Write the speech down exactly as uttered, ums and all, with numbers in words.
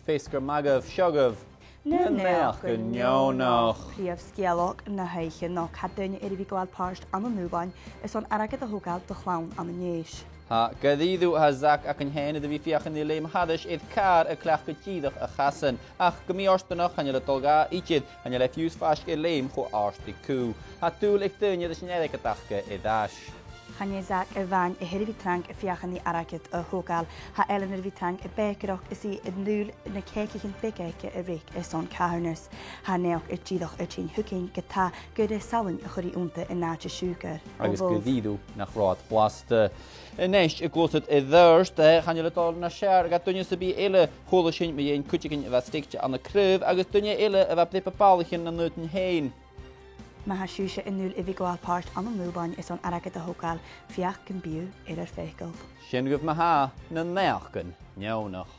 Feasgar math agaibh, seo agaibh. Na Naidheachdan Neònach. Prìomh sgeulachd na h-oidhche, no cò tha duine air a bhith a' gabhail pàirt ann an ùbhlan airson airgead a thogail do chlann ann an Èis. Tha, gu dearbh, tha Zach againn fhèin air a bhith a' feuchainn ri leum thairis air càr a chleachdadh dìreach a chasan. Ach gu mì-fhortanach, chan eil e a' dol ga idir, chan eil e fiù 's faisg air leum cho àrd ri cù. Tha dùil aig daoine ris an airgead aca air ais. Chan e Zach a-mhàin a th' air a bhith trang a' feuchainn ri airgead a thogail. Tha Ellen air a bhith trang a' bèicearachd is i an dùil na cèicichean beaga aice a reic airson carthannas. Tha an naidheachd dìreach air tighinn thugainn ge-tà gur e salann a chuir i annta an àite siùcair. Agus gu dearbh nach robh iad blasta. A-nis, a' gluasad air adhart, eh, chan eil a' dol nas fheàrr do dhuine sam bith eile. Chuala sinn mu dheidhinn cuideigin a bha steigte ann an craobh agus duine eile a bha breabadh ballaichean nan aodann fhèin. Ma tha sibhse an dùil a bhith a' gabhail pàirt ann an ùbhlan airson airgead a thogail, feuch gum bi thu air ur faiceall. Sin agaibh ma-thà na Naidheachdan Neònach.